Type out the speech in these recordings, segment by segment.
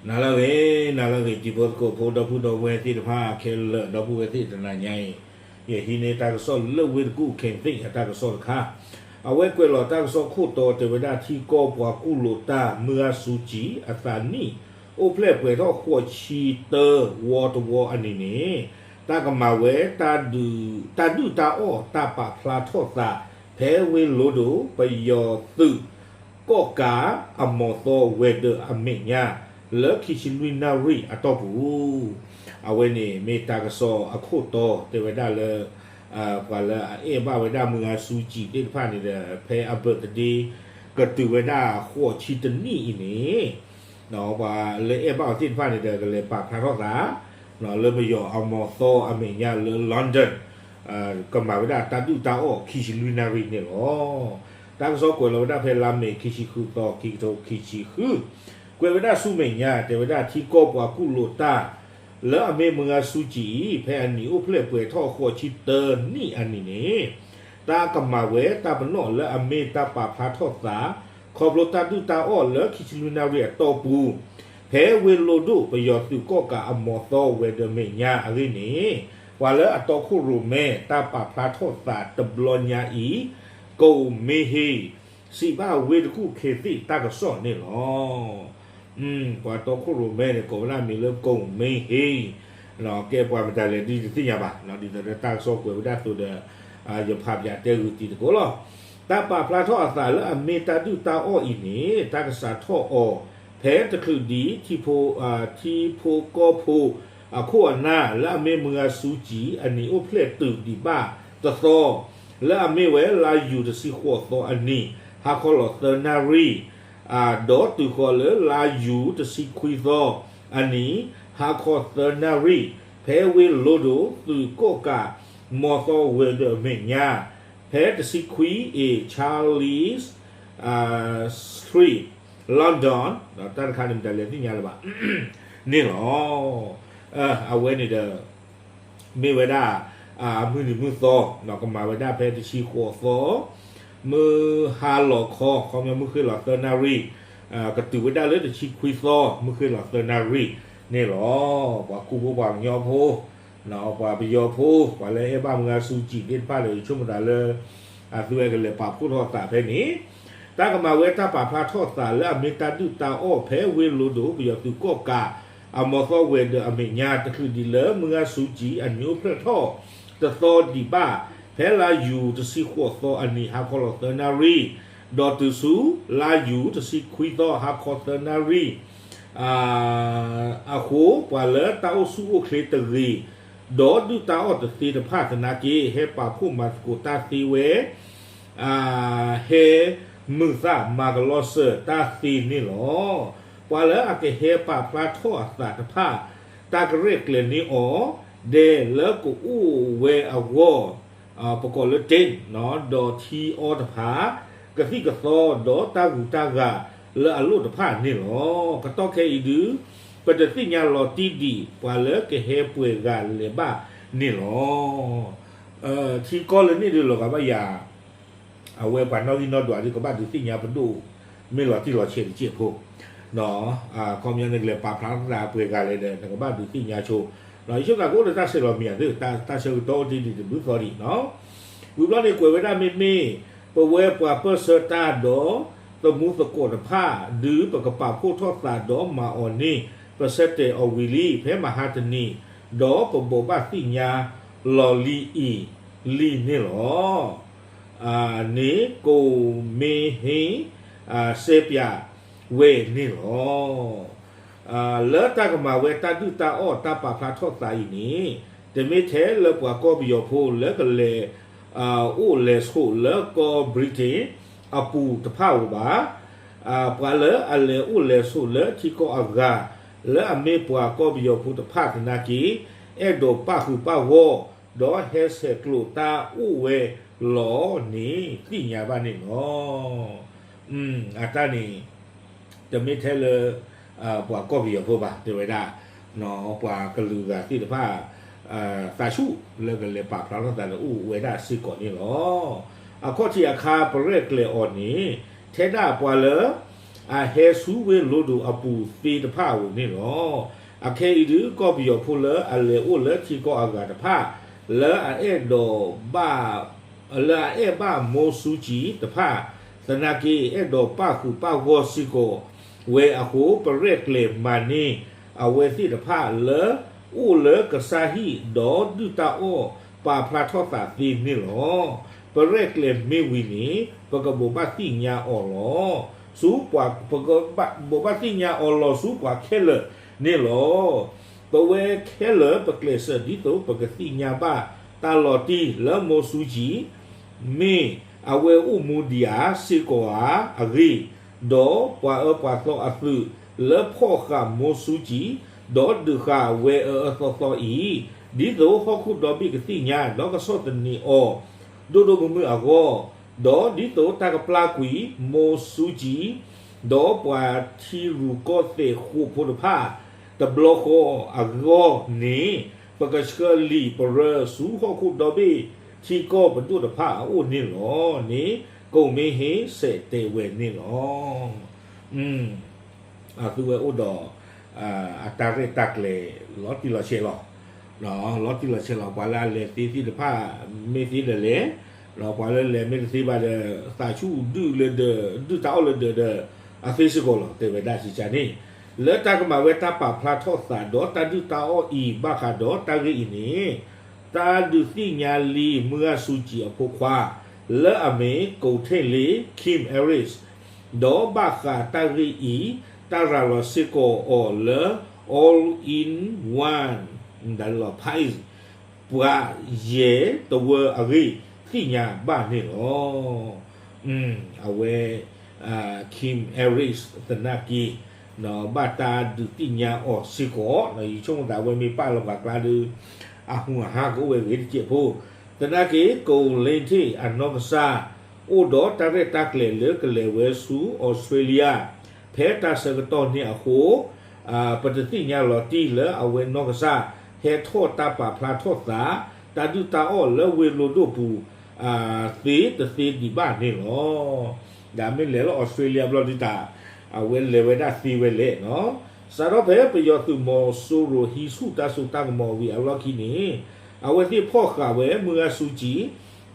နၤလၢအဂ့ၤ, နၤလၢအဂ့ၤ တံၤဖိသကိးဖိ ဒီပုၢ်ဒီဝဲၢ်သ့ၣ်တဖၣ်ခဲလၢာ် ဒီပုၢ်ဝဲၢ်သ့ၣ်တနၤညါအံၤ, ယဟံးန့ၢ်တၢ်ကစီၣ်လၢဝ့ၢ်တကူၣ် ခ့ၣ်သ့ၣ်အတၢ်ကစီၣ်တခါ, အဝဲကွဲးလီၤတၢ်ကစီၣ်ခိၣ်တီတဲဝဲဒၣ် ထံကီၢ်ပှၤကူၣ်လိာ်တၢ် မုၢ်ဂၤစူၤကံၣ် အသးနံၣ် အိၣ်ဖျဲၣ်ပှဲၤထီၣ်ဃိးဆံတၢ ဝီတဝီအနံၤန့ၣ်, တၢ်ကမၤဝဲ တၢ်ဒုၣ်တၢ်အီၣ်တၢ်ပာ်ဖျါထီၣ်သး ဖဲဝ့ၢ်လိဒိၣ် ပယီၤသုး ကီၣ်ကးအမီၤသီဝဲၤဒၢးအမဲာ်ညါ လၢခံဆံလွံၢ်နၣ်ရံၣ်အတီၢ်ပူၤ, အဝဲန့ၣ်မ့ၢ်တၢ်ကစီၣ်အခိၣ်တီတဲဝဲဒၣ်လၢ ပှၤလၢအအဲၣ်ဘၣ်ဝဲဒၣ်မုၢ်ဂၤစူၤကံၣ်သ့ၣ်တဖၣ်န့ၣ်ဒီး ဖဲအ birthday ကတုၤဝဲဒၣ်ဃိးဆံတနံၣ်အံၤန့ၣ် ပှၤလၢအဲၣ်ဘၣ်အီၤသ့ၣ်တဖၣ်န့ၣ်ဒီး ကလဲၤပာ်ဖျါထီၣ်သး လၢပယီၤအမီၤသီအမဲာ်ညါလၢ London ကမၤဝဲဒၣ်တၢ်ဒုၣ်တၢ်အီၣ်ခံဆံလွံၢ်နၣ်ရံၣ်န့ၣ်လီၤ. တၢ်ကစီၣ်ကွဲးလီၤဝဲဒၣ်ဖဲလါမ့ၤခံဆံဃုသီ ခံကထိခံဆံဃု, ကွဲးဝဲဒၣ်ဆူမဲာ်ညါ တဲဝဲဒၣ်ထံကီၢ်ပှၤကူၣ်လိာ်တၢ် လၢအမ့ၢ်မုၢ်ဂၤစူၤကံၣ်အံၤ ဖဲအနံၣ်အိၣ်ဖျဲၣ်ပှဲၤထီၣ်ဃိးဆံတၢနံၣ်အနံၤန့ၣ်, တၢ်ကမၤဝဲတၢ်ပနီၣ်လၢအမ့ၢ်တၢ်ပာ်ဖျါထီၣ်သး ခီဖျိတၢ်ဒုၣ်တၢ်အီၣ်လၢခံဆံလွံၢ်နၣ်ရံၣ်အတီၢ်ပူၤ ဖဲဝ့ၢ်လိဒိၣ် ပယီၤသုးကီၣ်ကးအမီၤသီဝဲၤဒၢးမဲာ်ညါအဂ့ၢ်န့ၣ်, ပှၤလၢအတီခိၣ်ရိၣ်မဲတၢ်ပာ်ဖျါထီၣ်သးတဘျီညါအံၤ ကိၣ်မ့ဟ့ စံးဘၣ်ဝ့ၢ်တကူၣ်ခ့ၣ်သ့ၣ်တၢ်ကစီၣ်န့ၣ်လီၤ. ပှၤတီခိၣ်ရိၣ်မဲန့ၣ် ကိးဝဲဒၣ်မံၤလၢကိၣ်မ့ဟ့ ကဲပှၤမတၤလဲၣ်ဒ်တသ့ၣ်ညါဘၣ်, ဒ်သိးဒီးတၢ်ကစီၣ်ကွဲးဝဲဒၣ်အသိးဒီး ယဖးပၠးတဲဂုာ်တံၤသကိးလီၤ. တၢ်ပာ်ဖျါထီၣ်အသးလၢအမ့ၢ်တၢ်ဒုၣ်တၢ်အီၣ်အံၤန့ၣ် တၢ်ကစးထီၣ်အီၤ ဖဲတချုးဒံး ထံဖိကီၢ်ဖိ အခိၣ်အနၢ် လၢအမ့ၢ်မုၢ်ဂၤစူၤကံၣ် အနံၤအိၣ်ဖျဲၣ်တုၤဒံးဘၣ်တသီ လၢအမ့ၢ်ဝဲလါယူၤတဆံဃိးသီအနံၤ ဟါခီလီၤသၢနၣ်ရံၣ် ဒီးတုၤဃီၤလၢလါယူၤတဆံခွံသီအနံၤ ဟါခီသၢနၣ်ရံၣ် ဖဲဝ့ၢ်လိဒိၣ် သုးကီၣ်ကး မီၤသီဝဲၤဒၢးအမဲာ်ညါ ဖဲတဆံခွံအ့ Charles Street, London တၢ်တခါန့ၣ် မတၤလဲၣ်သ့ၣ်ညါလၢၤဘၣ် န့ၣ်လီၤ. အဝဲန့ၣ်ဒီး မ့ၢ်ဝဲဒၣ် မုၢ်နံၤမုၢ်သီ ကမၤဝဲဒၣ်ဖဲတဆံဃိးသီ မုၢ်ဟါလီၤခီ ခီပညီမုၢ်ဃ့ၢ်လီၤသၢနၣ်ရံၣ် ကတုၤဝဲဒၣ်လၢတဆံခွံသီ မုၢ်ဃ့ၢ်လီၤသၢနၣ်ရံၣ်န့ၣ်လီၤ. ပှၤကူဖိပှၤကညီဖိ ပှၤပယီၤဖိ ပှၤလၢအဲၣ်ဘၣ်မုၢ်ဂၤစူၤကံၣ်သ့ၣ်တဖၣ်ဒီး ယဆိကမိၣ်သးလၢ အသုဝဲကလဲၤပာ်ဖှိၣ်ထီၣ်အသးဖဲန့ၣ် တၢ်ကမၤဝဲတၢ်ပာ်ဖျါထီၣ်သးလၢအမ့ၢ်တၢ်ဒုၣ်တၢ်အီၣ်ဖဲဝ့ၢ်လိဒိၣ် ပယီၤသုးကီၣ်ကး အမီၤသီဝဲၤဒၢးအမဲာ်ညါ တချုးဒံးလၢမုၢ်ဂၤစူၤကံၣ် အနံၤအိၣ်ဖျဲၣ်ထီၣ်တသီဒံးဘၣ် ဖဲလါယူၤတဆံဃိးသီအနံၤ ဟါခီလီၤသၢနၣ်ရံၣ် ဒီးတုၤဆူ လါယူၤတဆံခွံသီ ဟါခီသၢနၣ်ရံၣ် အဃိ ပှၤလၢတၢ်အိၣ်ဆူၣ်အိၣ်ချ့တဂ့ၤ ဒီးဒုၣ်တၢ်အီၣ်တသ့တဖၣ်သနာ်က့ ဟဲပာ်ဖှိၣ်မၤသကိးတၢ်သ့ဝဲ ဟဲမုာ်သးမၤကလီစၢၤတၢ်သ့န့ၣ်လီၤ. ပှၤလၢအကဟဲပာ်ဖျါထီၣ်အသးတဖၣ် တၢ်ကရဲၣ်ကျဲၤန့ၢ်အီၤ ဒဲးလၢကအိၣ်ဝဲအဂီၢ် ပကိးလၢ tent ဒီးထံအီတဖၣ် ကသံၣ်ကသီ ဒီးတၢ်ဂုၤတၢ်ဂၤလၢအလိၣ်တဖၣ်န့ၣ်လီၤ. ကတီၢ်ခဲအံၤဒု ပတသ့ၣ်ညါလီၤတံၢ်ဒံး ပှၤလၢကဟဲပှဲၤဂၤလဲၤဘၣ်န့ၣ်လီၤ. ထံကီၢ်လၢန့ၣ်ဒုလီၤဂာ်ဘၣ်ယၤ အဝဲပှၤနီၣ်ဂံၢ်နီၣ်ဒွးဒု ကဘၣ်ဒုးသ့ၣ်ညါပဒိၣ် မ့ၢ်လီၤတံၢ်လီၤဆဲးတစဲးဖိ ခီပညီန့ၣ် ကလဲၤပာ်ဖျါထီၣ်သးပှဲၤဂၤလဲၣ်ဒီး နကဘၣ်ဒုးသ့ၣ်ညါဆိ ယဆိကမိၣ်သးကအိၣ်လၢတၢ်ဆဲးလီၤမံၤဧါသ့ၣ် တၢ်ဆၢကတီၢ်အိၣ်တ့ၢ်ဒံးတဘျုးသီဒံးနီၤ. ဝံၤဘျီန့ၣ်ကွဲးဝဲဒၣ်မ့မ့ၢ် ပဝဲပှၤပၢၢ်ဆၢတၢ်ဒီး သမူသကိးတဖၣ် ဒုးပကပာ်ဖှိၣ်ထီၣ်သးဒီးမၤအီၤန့ၣ် ပဆၢတဲာ်အီၤဝံၤလံ ဖဲမဟါတနံၤ ဒီးပဘိးဘၣ်သ့ၣ်ညါလီၤလံအံၤလံန့ၣ်လီၤ. န့ၣ်ကိၣ်မ့ဟ့ စဲပၠးဝဲန့ၣ်လီၤ. လၢတၢ်ကမၤဝဲတၢ်ဒုၣ်တၢ်အီၣ်တၢ်ပာ်ဖျါထီၣ်သးအံၤန့ၣ် တမ့ၢ်ထဲလၢပှၤကီၢ်ပယီၤဖိလၢကလဲၤ အိၣ်လဲၤဆိးလၢကီၢ် Britain အပူၤတဖၣ်ဧိၤဘၣ်. ပှၤလၢအလဲၤအိၣ်လဲၤဆိးလၢထံကီၢ်အဂၤ လၢအမ့ၢ်ပှၤကီၢ်ပယီၤဖိတဖၣ်သနာ်က့ အဲၣ်ဒိးပာ်ဃုာ်ပာ်ဂီၢ် ဒီးဟဲဆဲးကျိးတၢ်အိၣ်ဝဲလီၤန့ၣ် သ့ၣ်ညါဘၣ်န့ၣ်လီၤ. အတၢ်န့ၣ် တမ့ၢ်ထဲလၢ ပှၤကီၢ်ပယီၤဖိဘၣ် တဲဝဲဒၣ် ပှၤကလုာ်ဂၤသ့ၣ်တဖၣ် သးဆူၣ်လၢကလဲၤပာ်ဖျါထီၣ်သးလၢအိၣ်ဝဲဒၣ်စ့ၢ်ကီးန့ၣ်လီၤ. အခီၣ်ထံးအခါပရဲၣ်ကျဲၤအီၤန့ၣ် ထဲဒၣ်ပှၤလၢ အဟဲဆူဝ့ၢ်လိဒိၣ်အပူၤသ့ၣ်တဖၣ်အအိၣ်န့ၣ်လီၤ. အခဲအံၤဒုး ကီၢ်ပယီၤဖိလၢအလဲၤအိၣ်လၢထံကီၢ်အဂၤတဖၣ် လၢအအဲၣ်ဒိးဘၣ် လၢအအဲၣ်ဘၣ်မိၢ်စူကၠံတဖၣ် သနာ်က့ အဲၣ်ဒိးပၣ်ဃုာ်ပၣ်ဂီၢ်စ့ၢ်ကီးဝဲအဃိ ပရဲၣ်ကျဲၤမၤန့ၢ် အဝဲသ့ၣ်တဖၣ်လၢ အိၣ်လၢကစၢ်ဟံၣ် ဒီးဒုၣ်တၢ်အီၣ်ပာ်ဖျါထီၣ်သးသ့န့ၣ်လီၤ. ပရဲၣ်ကျဲၤမ့ၢ်ဝံၤန့ၣ် ပကဘိးဘၣ်သ့ၣ်ညါအီၤလီၤ. ဆူ ပကဘိးဘၣ်သ့ၣ်ညါအီၤလီၤဆူပှၤခဲလၢာ်န့ၣ်လီၤ. ပဝဲခဲလၢာ်ပကျဲးစၢးဒ်သိးပကသ့ၣ်ညါဘၣ် တၢ်လီၤတံၢ်လၢမိၢ်စူကၠံ မ့ၢ်အဝဲအိၣ်မူဒံးဧါစ့ၢ်ကီးဧါအဂ့ၢ်, ဒီးပှၤအၢပှၤသီအသုးလၢဖီၣ်ဃာ်မိၢ်စူကၠံ ဒီးဒုးဃာ်ဝဲအအၢအၢသီသီအံၤ, ဒ်သိးဟီၣ်ခိၣ်ဒီဘ့ၣ်ကသ့ၣ်ညါ ဒီးကဆီၣ်သနံးအီၤ ဒိၣ်ဒိၣ်မုၢ်မုၢ်အဂီၢ်, ဒီးဒ်သိးတၢ်ကပျၢ်ကွံာ်မိၢ်စူကၠံ ဒီးပှၤထံရူၢ်ကီၢ်သဲးဃိာ်ဖိတဖၣ် တဘျီဃီအဂီၢ်န့ၣ်, ပကဆှၢလံာ်ပရၢဆူဟီၣ်ခိၣ်ဒီဘ့ၣ်ထံကီၢ်ပဒိၣ်တဖၣ်အအိၣ်န့ၣ်လီၤန့ၣ် ကိးမ့ၢ်ဟ့ၣ်စဲးတဲဝဲန့ၣ်လီၤ. အသုဝဲအိၣ်ဒီး အတၢ်ရဲၣ်တၢ်ကျဲၤလီၤတံၢ်လီၤဆဲးလီၤ. လီၤတံၢ်လီၤဆဲးလီၤ ပှၤလၢအလဲၤသ့သ့ၣ်တဖၣ် မ့ၢ်သ့ဒီးလဲၤ, ဒီးပှၤလၢလဲၤမ့ၢ်တသ့ဘၣ်ဒီး သးဆူၣ်ဒုၣ်လၢဒၢး ဒုၣ်တၢ်အီၣ်လၢဒၢးဒီး အသ့စ့ၢ်ကီးလီၤ တဲဝဲဒၣ်စံးကါန့ၣ်, လၢတၢ်ကမၤဝဲတၢ်ပာ်ဖျါထီၣ်သးဒီးတၢ်ဒုၣ်တၢ်အီၣ်အံၤဘၣ်ဃးဒီးတၢ်ဂ့ၢ်အံၤန့ၣ်, တၢ်ဒုးသ့ၣ်ညါလံမုၢ်ဂၢ်စူၤကံးအဖိခွါ လၢအမ့ၢ် ကိးထ့ၣ်လ့ Kim Aris ဒီးဘၣ်ဃးတၢ်ဂ့ၢ်အံၤ တၢ်ရၤလီၤစ့ၢ်ကီးအီၤလၢ All in One ဒၣ်လီၤ Pies ပှၤယဲၢ်တဝၢအဂ့ၢ်သ့ၣ်ညါဘၣ်န့ၣ်လီၤ. အဝဲ Kim Aris သနာ်က့ ဘၣ်တၢ်ဒုးသ့ၣ်ညါအီၤစ့ၢ်ကီး, ယဆိကမိၣ်သးအဝဲမ့ၢ်ပာ်လီၤပှၤကျါဒီး အဟူးအဟါကအိၣ်ဝဲဂ့ၤတစဲးဖိ, သနာ်က့ ကိးလ့ထ့ၣ်အနီၢ်ကစၢ် အိၣ်ဒီးတၢ်ရဲၣ်တၢ်ကျဲၤလၢကလဲၤဝဲဆူအီစထြ့လယါ ဖဲတၢ်ဆၢကတီၢ်န့ၣ်အဃိ, ပတသ့ၣ်ညါလီၤတံၢ်လၢအဝဲနီၢ်ကစၢ် ဟဲထီၣ်တၢ်ပာ်ဖျါထီၣ်သး တၢ်ဒုၣ်တၢ်အီၣ်လၢဝ့ၢ်လိဒိၣ်ပူၤ သ့တသ့ဒံးဘၣ်န့ၣ်လီၤ. ဒီးမ့ၢ်လဲၤလၢအီစထြ့လယါဘျီဒုးတၢ် အဝဲလဲၤဝဲဒၣ်သ့ဝဲလဲၣ်နီၤ. စးထီၣ်ဖဲပယီၤသုးမီၤစိရိၤဟံးဆူၣ်တၢ်စိတၢ်ကမီၤဝံၤအလီၢ်ခံန့ၣ်, အဝဲသ့ၣ်ဖီၣ်ဃာ်ဝဲမုၢ်ဂၢ်စူၤကံး,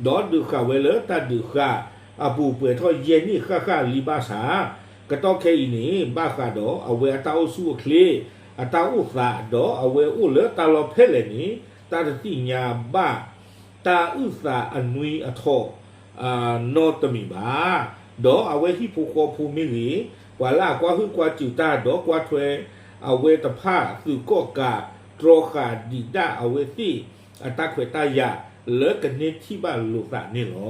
ဒီးဒုးဃာ်ဝဲလၢတၢ်ဒုးဃာ်အပူၤပှဲၤထီၣ်ယဲၢ်နံၣ်ဃၣ်ဃၣ်လံဘၣ်ဆၣ်, ကတီၢ်ခဲအံၤန့ၣ် ဘၣ်ဃးဒီးအဝဲအတၢ်အိၣ်ဆူၣ်အိၣ်ချ့, အတၢ်အိၣ်သး ဒီးအဝဲအိၣ်လၢတၢ်လီၢ်ဖဲလဲၣ်န့ၣ် တၢ်တသ့ၣ်ညါဘၣ် တၢ်အုၣ်သးအနွံအထီၣ် နီတမံၤဘၣ်. ဒီးအဝဲဟံၣ်ဖိဃီဖိမ့ၢ်ဂ့ၤ, ပှၤလၢအကွၢ်ဟုၣ်ကွၢ်စူၣ်တၢ်ဒီးကွၢ်ထွဲအဝဲတဖၣ်သုးကီၣ်ကး တြီဃာ်ဒံးဒၣ်အဝဲသ့ၣ်အတၢ်ခွဲးတၢ်ယာ်လၢကန့ၢ်ထံၣ်ဘၣ်လိာ်သးန့ၣ်လီ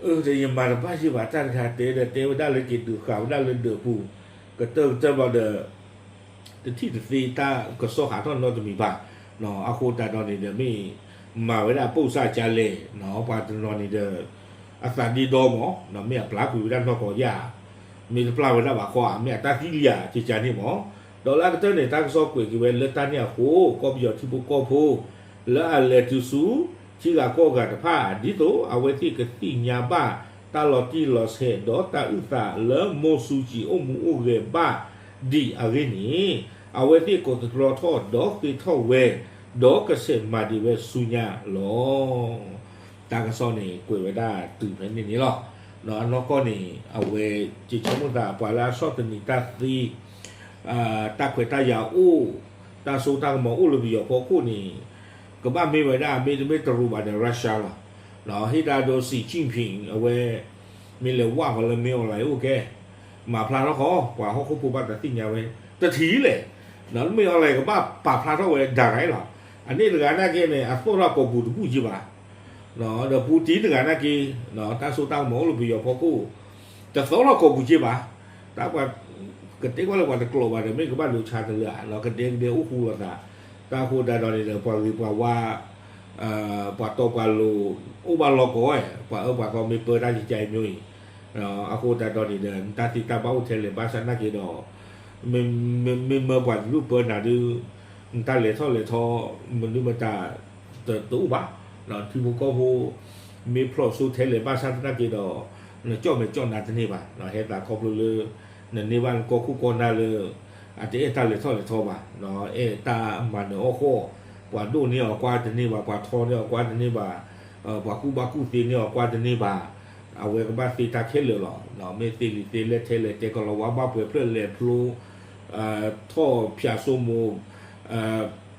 ၤ. ဒီးယမၤတဘၣ်ယံၤဘၣ်တၢ်တခါတဲဒီးတဲဝဲဒၣ်လၢက့ၤဒုးဃာ်ဝဲဒၣ်လၢဒၢးပူၤ ကတၢၢ်ကတၢၢ်ဘျီဒီး တထံၣ်တသ့တၢ်ကစီၣ်ဟးထီၣ်နီတမံၤဘၣ်. အဃိသတးဒီးန့ၣ်ဒီးမ့ၢ်မၤဝဲဒၣ်ပိၢ်စၢ်ကလဲၣ်, ပှၤတနီၤန့ၣ်ဒီး အသးဒ့ဒီမး, မ့ၢ်အပျၢ်ကွံာ်ဝဲဒၣ်နီၢ်ကီၢ်ယၢ်, မ့ၢ်တပျၢ်ဝဲဒၣ်ဘၣ်ဃီဧါ, မ့ၢ်အတၢ်သံလံဧါ ကကန့ၣ်မး. ဒီးလၢအကတၢၢ်န့ၣ် တၢ်ကစီၣ်ကွဲးက့ၤဝဲလၢတၢ်န့ၣ်အဃိ ကီၢ်ပယီၤထံဖိကီၢ်ဖိ လၢအလဲၤတုၤဆူထံဂၤကီၢ်ဂၤတဖၣ် ဒ်သိးအဝဲသ့ၣ်ကသ့ၣ်ညါဘၣ်တၢ်လီၤတံၢ်လီၤဆဲး ဒီးတၢ်အုၣ်သးလၢမိၢ်စူၤကံးအိၣ်မူအိၣ်ဂဲၤဘၣ်ဒံးအဂ့ၢ်န့ၣ်, အဝဲသ့ၣ်ကိးသတြီထီၣ်ဒီးဃ့ထီၣ်ဝဲ, ဒီးကဆဲးမၤဒံးဝဲဆူညါလီၤ. တၢ်ကစီၣ်န့ၣ် ကွဲးဝဲဒၣ်တုၤဖဲန့ၣ်န့ၣ်လီၤ. ဒီးအနီၢ်ကီၢ်န့ၣ် အဝဲက့ၤဆိကမိၣ်သးပှၤလၢအဆီၣ်သနံးတၢ်သ့ တၢ်ခွဲးတၢ်ယာ်အိၣ်, တၢ်စိတၢ်ကမီၤအိၣ်လၢပယီၤဖီခိၣ်န့ၣ်, ကဘၣ်မ့ၢ်ဝဲဒၣ် မ့တမ့ၢ်တရူးဘၣ်ဒီး Russia လီၤ. ဟ့ၣ်တၢ်ဒိ Xi Jinping အဝဲ မ့ၢ်လဲၤဝၢ်ဃီၤလၢ မင်းအောင်လှိုင် အိၣ်ကဲ, မၤဖျါထီၣ်ဃီ ပှၤဟီၣ်ခိၣ်ဖိဘၣ်တၢ်သ့ၣ်ညါဝဲ တထံၣ်လဲၣ်. မင်းအောင်လှိုင် ကဘၣ်ပာ်ဖျါထီၣ်ဝဲ direct လီၤ. အန့ၣ်တဂၤနာ်က့န့ၣ် အသီၣ်ထီၣ်ကိာ်ပူၤတဘူၣ်က့ဘၣ် ဒီး Putin တဂၤနာ်က့ တၢ်စိတၢ်ကမီၤအိၣ်လၢပယီၤဖီခိၣ် တသီၣ်ထီၣ်ကိာ်ပူၤက့ဘၣ်. တၢ်ပှၤ ကတဲကွၢ်လၢပှၤတကျိာ်ဘၣ်ဒီး မ့ၢ်ကဘၣ်ဒိဆါတလၢ ကဒဲကဒဲအိၣ်ဃူလိာ်သး. တၢ်အဃိသတးဒီးန့ၣ်ဒီး ပှၤဂ့ၤပှၤဝါ ပှၤတီပှၤလိၤ အိၣ်ဘၣ်လီၤကီးဝဲ ပှၤအၢပှၤသီမ့ၢ်ပၢတၢ်ကကါအံၤမျိုးအံၤ, အဃိသတးဒီးန့ၣ်ဒီး နတၢ်သ့တၢ်ဘၣ်အိၣ်ထဲလဲၣ်ဘၣ်ဆၣ်နာ်က့ဒီး မ့မ့မ့မ့မ့ပှၤတဒူၣ်ပၢနၤဒုး နတၢ်လဲၤထီၣ်လဲၤထီ မနုၤမတၤ တအိၣ်ဘၣ်. ထံဖိကီၢ်ဖိ မ့ၢ်ဖျိးစိထဲလဲၣ်ဘၣ်ဆၣ်သနာ်က့ဒီး နကၠီၣ်မဲာ်ကၠီၣ်နါတန့ၢ်ဘၣ်, ဟဲသးခီဖျိလၢ နန့ၢ်ဘၣ်နကီၢ်ခိၣ်ကီၢ်နၢ်လၢ အတအဲၣ်တၢ်လဲၤထီၣ်လဲၤထီဘၣ်, အဲၣ်တၢ်မၤနၢၤအီၣ်ဃီၣ်, ပှၤဒိၣ်န့ၢ်အီၤကွၢ်တန့ၢ်ဘၣ်, ပှၤထီန့ၢ်အီၤကွၢ်တန့ၢ်ဘၣ်, ပှၤကူၣ်ဘၣ်ကူၣ်သ့န့ၢ်အီၤကွၢ်တန့ၢ်ဘၣ်, အဝဲကဘၣ်သ့တၢ်ခဲလၢာ်လီၤ. မ့ၢ်သ့လံာ်သ့လဲၢ်ထဲလဲၣ် တဲကလီၤဝါဘၣ်ပှဲၤဖျၢၣ်လဲၤဖျိ ထီၣ်ဖၠးစိမိၤ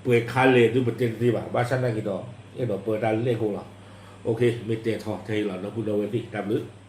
ပှဲၤခါလဲၣ်ဒုးပတဲတသ့ဘၣ်, ဘၣ်ဆၣ်နာ်က့ၤဒီး အဲၣ်ဒိးပၢတၢ်လဲၢ်ဃိလီၤ. မ့ၢ်တဲထီၣ်ထဲအံၤလီၤ ဒီပုၢ်ဒီဝဲၢ်သ့ၣ် တၢ်ဘျုး